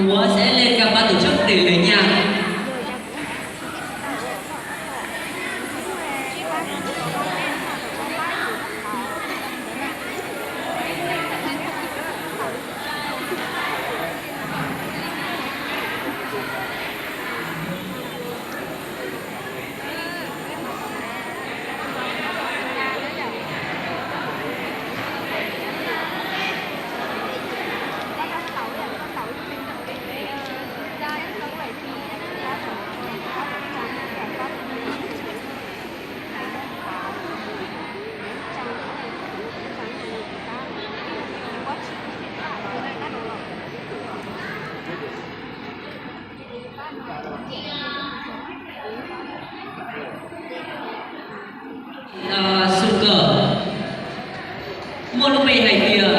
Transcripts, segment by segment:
Ua sẽ lên gặp ban tổ chức để lễ nhạc. Xu Kawm, muaj lub npe hais tias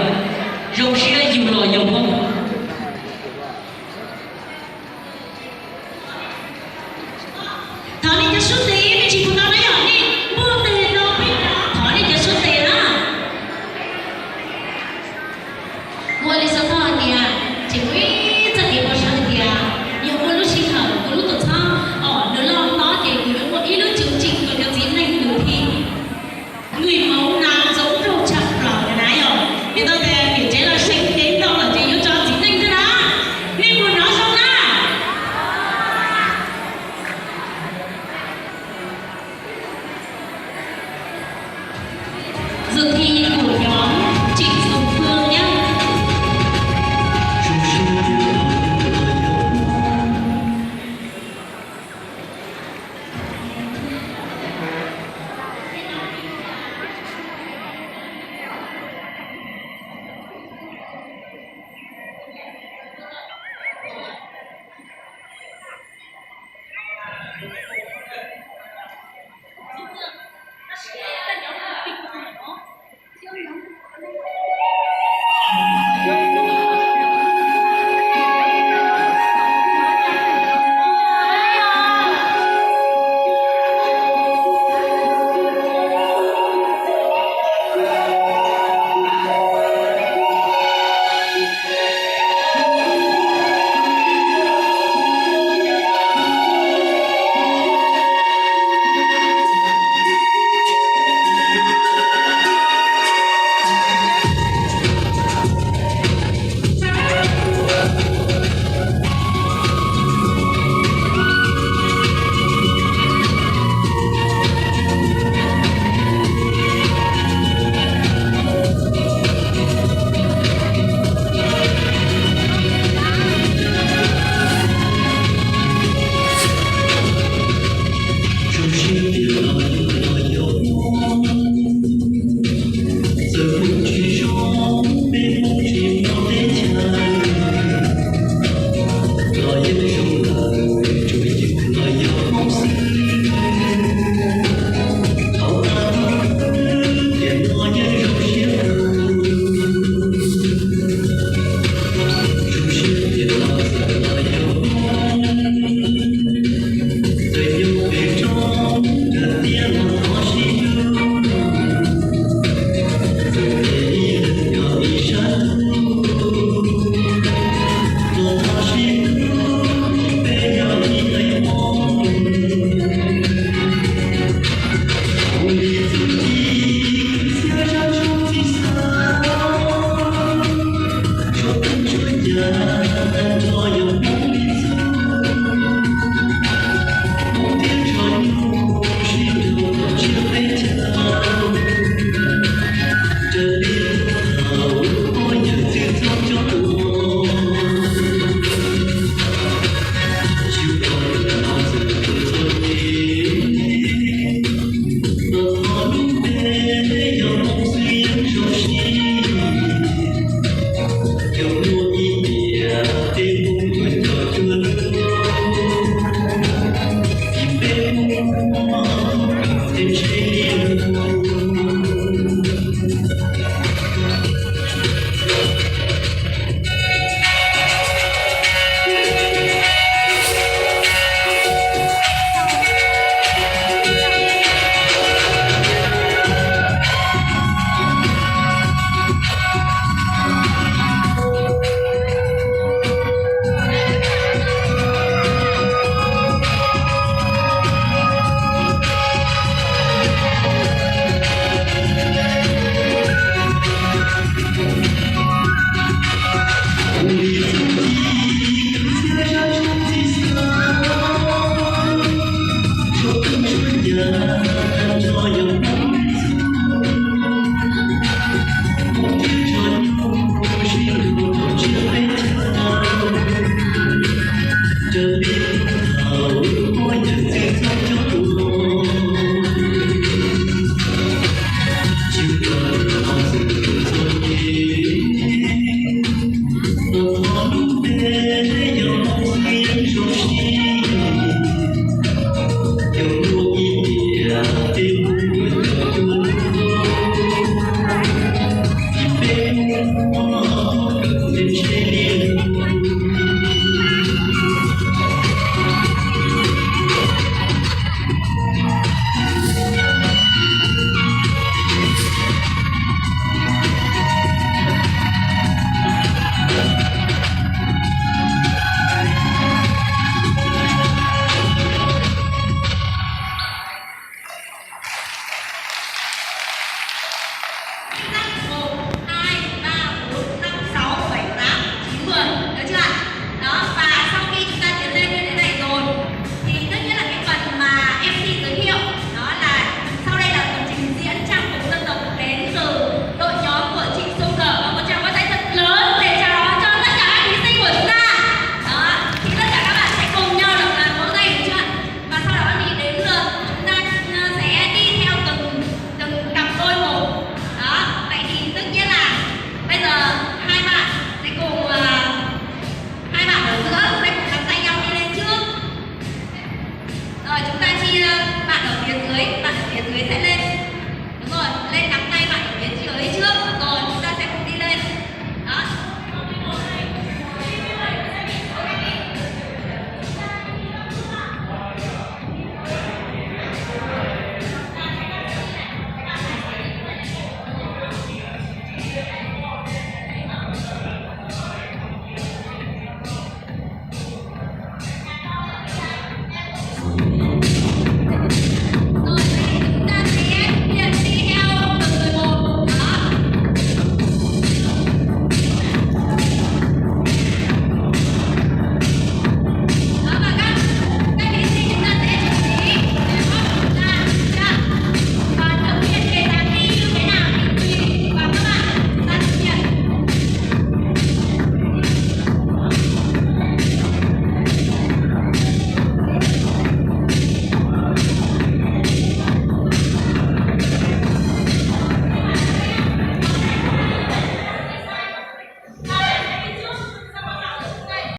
zoo siab yug los yog Hmoob. Thov nej cov suab tes, nej tsis mus tau na yom, nej npuaj tes tau peb, thov nej cov suab tes na. Muaj li xav thov hais tias tseem muaj ib txoj kev pom sawv hais tias yog muaj lub sij hawm kuv lub tuam txhab os nws loj hlob ces kuv yuav muaj ib lub tsev tsim kom cov txiv neej nws thi. Người mẫu nào giống rau tshaj plaws na yom, vim tau tias niam tsev los seev cev ntau lawm ces yuav tso txiv neej thiab na. Nej puas hnov zoo na? Dự thi của nhóm Trịnh Sùng Phương nhé.